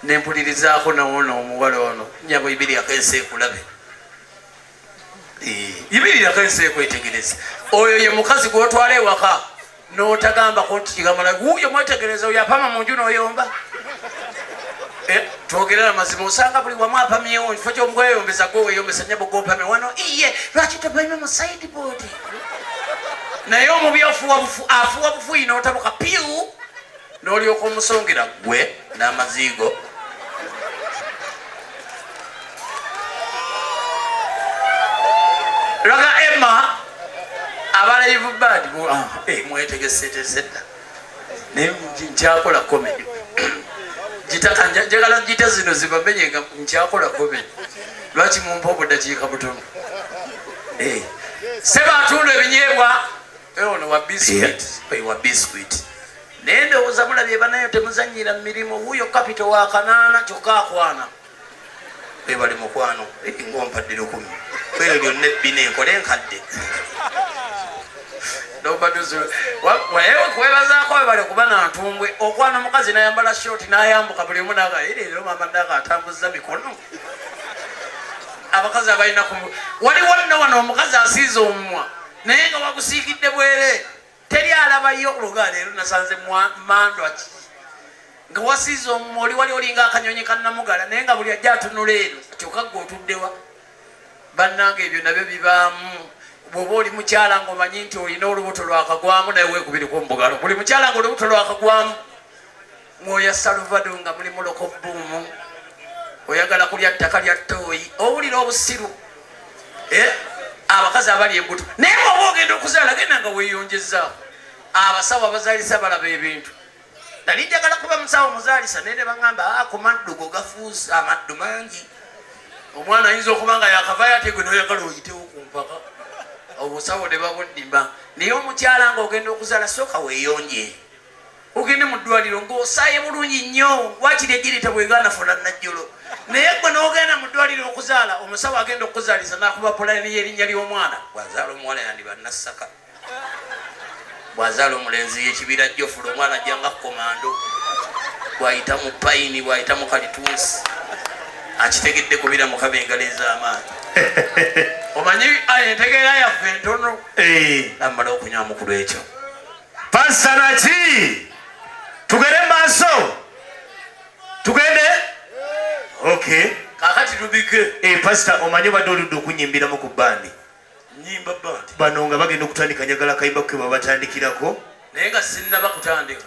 Nempulirizaako nawono omuwala ono nyabo ibiryako ensi ekulabe, yibirirako ensi ekwetegereza. Oyo ye mukazi gwotwala ewaka notagambako nti kigamala wuuyo mwetegereza, oyo apama mu nju noyomba. Twogerera mazima, osanga buli wamu apamyewo kifo kyomukweyombeza gwe weyombesa nyabo gwopamye wano iye lwaki topamye mu sideboard? Naye omubi afuwa bufuyi notabuka piu nolyoka omusongera gwe n'amaziigo. Raga Emma aba live band mwetegeseteze dda, naye nkyakola comedy gitaka njagala gita zino zibamenye nga nkyakola comedy. Lwaki mumpa obudakiika butono? Seba atunda ebinyeebwa ono wa biscuit, wa biscuit, naye ndowooza mulabye banayo temuzanyira mu mirimu. Wuuyo capital wa kanaana kyokka akwana webali mukwano ng'ompadde 1000 kwero lyonna ebbina enkola enkadde kwebazaako webale kuba nantumbwe okwana omukazi nayambala shoti nayambuka buli omu naga leero mama naga atambuza mikono. Abakazi abalina waliwo nno wano omukazi asiize omumwa naye nga wagusiigidde bwere teri alabayo oluga leero nasanze mandwa ki nga wasiize omumwa oli wali olinga akanyonyi kannamugala naye nga buli ajja atunula eno kyokka gwe otuddewa. Bannange ebyo nabyo bibaamu. Bw'oba oli mukyala ng'omanyi nti olina olubuto lwakagwamu naye weekubireko mu bugalo. Buli mukyala ng'olubuto lwakagwamu mwoya Salvado nga mulimu lokobuumu oyagala kulya ttaka lya ttooyi owulira obusiru. Abakazi abali embuto naye bw'oba ogenda okuzaala genda nga weeyongezaako. Abasawo abazaalisa balaba ebintu. Nali njagala kuba musawo muzaalisa naye ne baŋŋamba ku maddu go gafuuse amaddu mangi. Omwana ayinza okuba nga yakavayo ate gwe n'oyagala oyitewo ku mpaka obusawo ne babuddimba. Naye omukyala ng'ogenda okuzaala sooka weeyonje ogende mu ddwaliro ng'osaaye bulungi nnyo, wakiri ejjiri tebwegaana funa najjulo. Naye gwe n'ogenda mu ddwaliro okuzaala omusawo agenda okukuzaalisa n'akuba pulaani y'erinnya ly'omwana. Bw'azaala omuwala yandiba Nassaka, bw'azaala omulenzi y'ekibira Jofula, omwana ajja nga komando bw'ayita mu payini bw'ayita mu kalitunsi akitegedde kubira mukama engalo ez'amaanyi. Omanyi entegeera yaffe ntono amala okunywamu ku lwekyo. Pasita naki tugende maaso tugende. Okay. Kakati tubike. Pasita omanyi obadde oludde okunyimbiramu ku bandi. Nyimba bandi. Bano nga bagenda okutandika njagala kayimba ke babatandikirako. Naye nga sinnaba kutandika.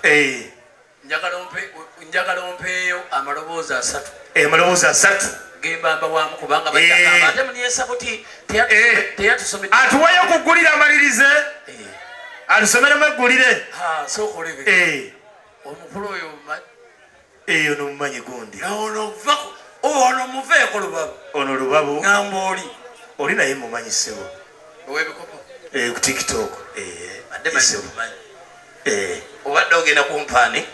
Njagala ompeeyo amaloboozi asatu. Amaloboozi asatu. Gembamba wamu kubanga bajja ate muniesa buti teyatusomedde. Atuweeyo ku ggulire amalirize. Atusomeremu eggulire. Sooka olebe. Omukulu oyo omumanyi. Ono mumanyi gundi. Ono vako. Ono muveeko Lubabu. Ono Lubabu. Ngamba oli. Oli naye mumanyi ssebo. Ow'ebikopo. Ku TikTok. Adde manyi. Obadde ogenda kumpaani.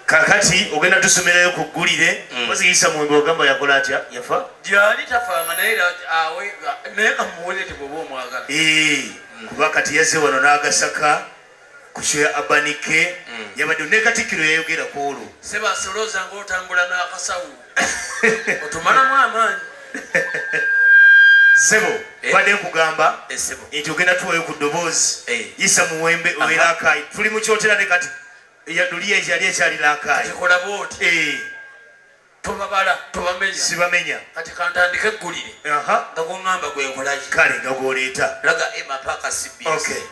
Kakati ogenda tusomerayo ku ggulire. Waziyisa Muwembe ogamba yakola atya? Yafa? Gyali tafanga naye awe naye amuwulire ti bw'oba omwagala. Kuba kati yazze wano n'agasaka ku show ya Abanike yabadde ne Katikkiro yayogera ku olwo. Seba solooza ng'otambula n'akasawo otumalamu amaanyi. Sebo badde nkugamba nti ogenda tuwayo ku ddoboozi Isa Muwembe ow'Erakai tuli mu kyotera ne kati luli yali ekyali Rakai. Kati kola bw'oti. Tobabala, tobamenya. Sibamenya. Kati kantandike eggulire. Nga gwoŋŋamba gwe nkolaki. Kale nga gw'oleeta. Raga Emma paaka CBS. Okay.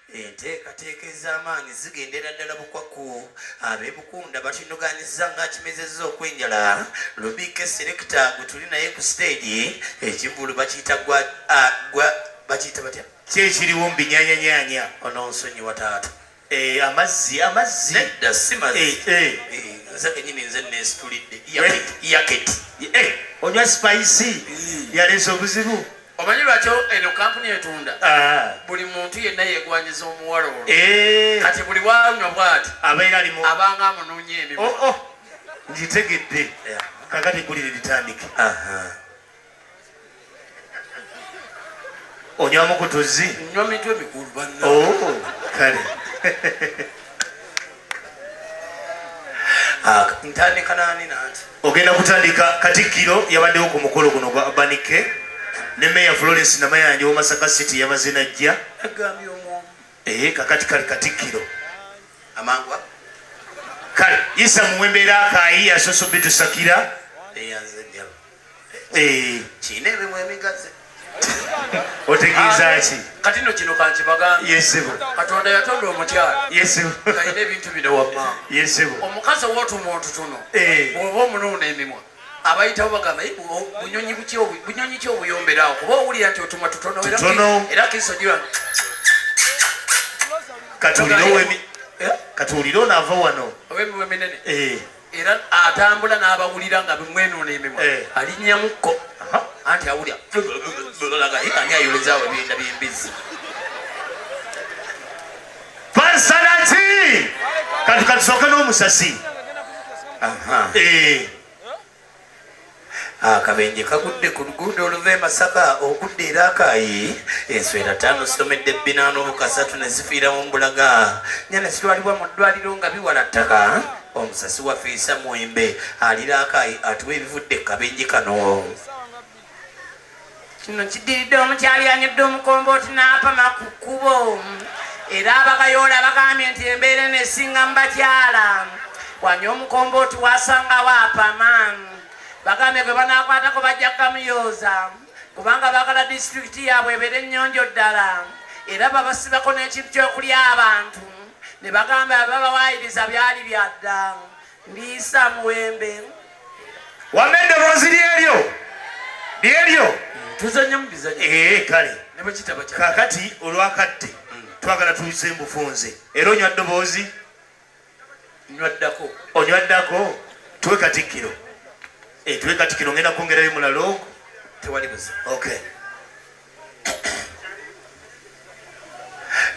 Enteekateeka ez'amaanyi zigendera ddala bukwakku. Ab'e Bukunda batunogaanyizza ng'akimezezza okw'enjala. Lubike Selector gwe tuli naye ku siteegi, ekivvulu bakiyita gwa, gwa, bakiyita batya? Ki ekiriwo mu binyaanyanyaanya? Ononsonyiwa taata. Amazzi, amazzi. Nedda si mazzi. Nze kennyini nze neesitulidde. Yaketi. Onywa spice yaleese obuzibu. Omanyi lwaki eno kampuni etunda? Buli muntu yenna yeegwanyiza omuwala olwo. Kati buli wanywa bw'ati abeera alimu abanga amunoonya emimwa. ' Onywamu ku tuzzi? Nywa mitwe mikulu banna. Oh, kale. Ah, ntandika nani nanti? Ogenda kutandika Katikkiro yabaddewo ku mukolo guno gwa Abanike ne Meeya Florence Namayanja owa Masaka City yamaze najja. Agambye omwomu. Eh, kakati kale Katikkiro. Amangwa. Kale Isa Muwembe era akaayi asoose obitusakira. Eyanze nnyabo. Eh. Kiina ebimu emigaze. Otegeeza ki? Kati no kino kankibagambe. Yesebo. Katonda yatonda omukyala. Yesebo. Kalina ebintu bino wamma. Yesebo. Omukazi ow'otumuntu tuno. Eh. Bw'oba omunuuna emimwa. Abayitawo bagamba, bunyonyi buki obu, bunyonyi ki obuyombera awo? Kuba owulira nti otumwa tutono era Tutono. era kiso gira. Eh? Katuwulire ono ava wano. Ow'emimwa eminene. Eh. Era atambula n'abawulira nga mwenuuna emimwa. Eh. Alinnyamukko. Aha. Anti awulira. Ani ayolezaawo ebyenda by'embizzi? Pasalaki! Kati katusooke n'omusasi. Aha. Eh. Akabenje kagudde ku luguudo oluva e Masaka okudda e Rakai. Enswera ttaano zisomedde bbina n'obukasatu ne zifiira mu mbulaga. Nnya ne zitwalibwa mu ddwaliro nga biwala ttaka. Omusasi waffe Isa Muwembe ali Rakai atuwa ebivudde ku kabenje kano. Kino kiddiridde omukyali anywedde omukombooti n'apama ku kkubo. Era abagayoola bagambye nti embeera eno esinga mu bakyala. Wanywa omukombooti wasangawo apama. Bagambye gwe banaakwatako bajja kugamuyooza kubanga baagala disitulikiti yaabwe ebeere nnyonjo ddala. Era babasibako n'ekintu ky'okulya abantu ne bagamba babawaayiriza byali bya dda. Ndiisa Muwembe. Wamma eddoboozi lyeryo lyeryo. Tuzannya mu bizannyo. Eh, kale. Ne bwe kitaba kya Kaakati olwakadde twagala tuyise mbufunze. Era onywa ddoboozi? Nywa ddako. Onywa ddako? Tuwe Katikkiro. Eh, tuwe Katikkiro, ngenda kwongerayo mulala ogwo. Tewali buzibu. Okay.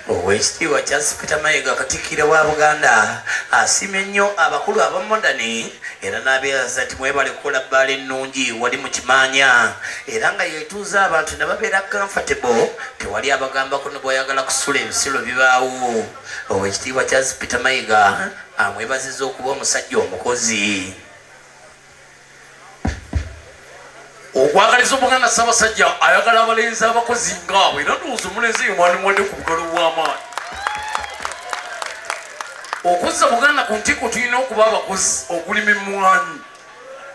Oweekitiibwa Charles Peter Mayiga Katikkiro wa Buganda asiimye nnyo abakulu aba Modern era n'abeebaza nti mwebale kukola bbaala ennungi wali mu Kimaanya era nga yeetuuza abantu ne babeera comfortable, tewali abagambako ne bw'oyagala kusula ebisulo bibaawo. Oweekitiibwa Charles Peter Mayiga amwebazizza okuba omusajja omukozi. Okwagaliza Obuganda Ssaabasajja ayagala abalenzi abakozi ngaabo era ndowooza omulenzi eyo mwandimuwadde ku bugalo bw'amaanyi. Okuzza Buganda ku ntikko tulina okuba abakozi okulima emmwanyi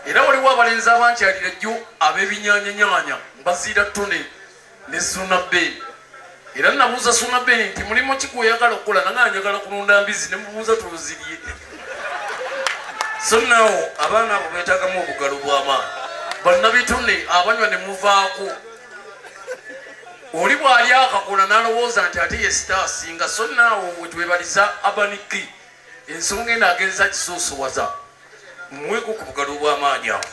era waliwo abalenzi abankyalira jjo ab'ebinyaanyanyaanya mbaziira ttone ne Ssuuna Ben. Era nabuuza Ssuuna Ben nti mulimu ki gw'oyagala okukola nanga njagala kulunda mbizzi ne mubuuza tuzirye. So now abaana abo beetaagamu obugalo bw'amaanyi. Bannabitone abanywa ne muvaako. Oli bw'ali akakola n'alowooza nti ate ye star asinga. So now wetwebaliza Urban Key ensonga eno agenza kisoosowaza. Mumuweeko ku bugalo obw'amaanyi awo.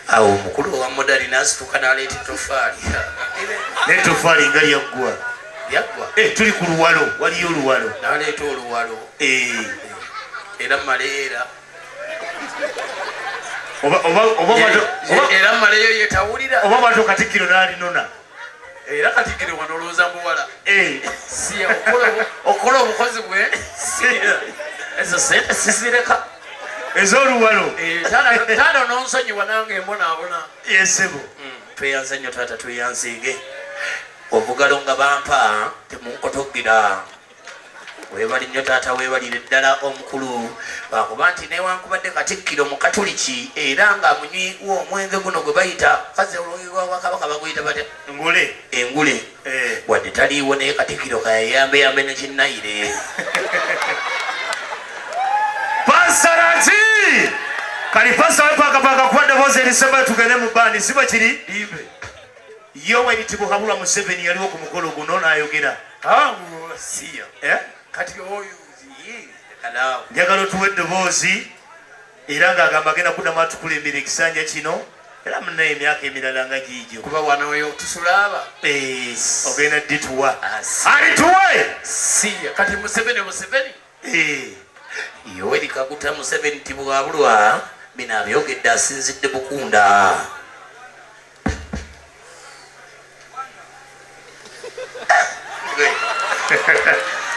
Awo omukulu owa Modern n'asituka n'aleeta ettoffaali. N'ettofaali nga lyaggwa. Lyaggwa? Tuli ku luwalo, waliyo oluwalo. N'aleeta oluwalo. Era mmaleyo era. Era mmaleyo ye tawulira. Oba bw'atyo Katikkiro n'alinona. Era Katikkiro wano olowooza muwala. Si okola obukozi bwe. Ezo ssente sizireka. Ez'oluwalo. Taata ononsonyiwa nange mbonaabona. Yesebo. Tweyanze nnyo taata, tweyanzinge. Obugalo nga bampa temunkotogira. Weebali nnyo taata, weebalire ddala omukulu. Lwakuba nti newankubadde Katikkiro Mukatuliki era nga munywi w'omwenge guno gwe bayita kaze olwenge gwa Kabaka baguyita batya? Engule. Engule. Wadde taliiwo naye Katikkiro kayayambeyambe ne kinnayire. Pasaraki! Kali pasa wepakapaka kuba ddoboozi erisembayo tugende mu bandi, si bwe kiri? Limbe. Yoweri Tibuhaburwa Museveni yaliwo ku mukolo guno n'ayogera. Siya. Kati oyo, ye, Kanaawo. Njagala otuwe eddoboozi era ng'agamba agenda kuddamu atukulembera ekisanja kino era munnaye emyaka emirala nga giigyo. Kuba wano oyo tusulaaba. Ogenda ddituwa. Si. Alituwe! Siya. Kati Museveni, Museveni. Yoweri Kaguta Museveni Tibuhaburwa Bino abyogedde asinzidde Bukunda.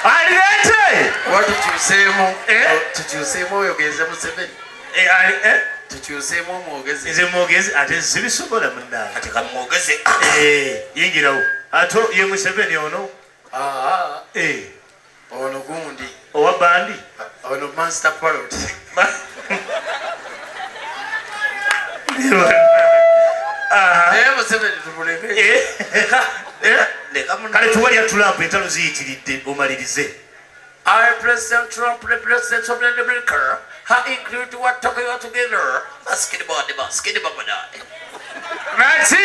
Alireete Oba tukyuseemu, Eh? tukyuseemu oyogeze Museveni, Eh, eh? tukyuseemu omwogeze. Nze mwogezi ate sibisobola munnange. Kati kamwogeze. Yingirawo ate ye Museveni ono. Ah, ono gundi Owa bandi. Ono master parrot. Naye Museveni tumuleke. Leka Kale tuwalya Trump, entalo ziyitiridde, omalirize. I, President Trump, the President of America, ha include what talking together. Basketball, the basketball. Nati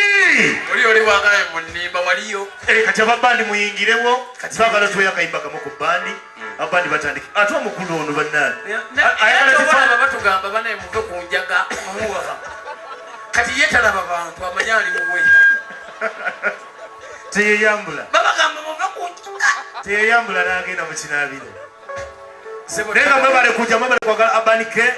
Oli bwagaye mu nnimba waliyo. Kati ababandi muyingirewo, twagala tuweyo akayimba kamu ku bandi, abandi batandike. Ate omukulu ono bannange ayagala Olaba batugamba banaye muve ku njaga muwaha. Kati ye talaba bantu, amanye ali muwe. Teyeyambula. Babagamba muve ku njaga. Teyeyambula n'agenda mu kinaabiro. Sebo, Naye nga mwebale kujja, mwebale kwagala Urban K.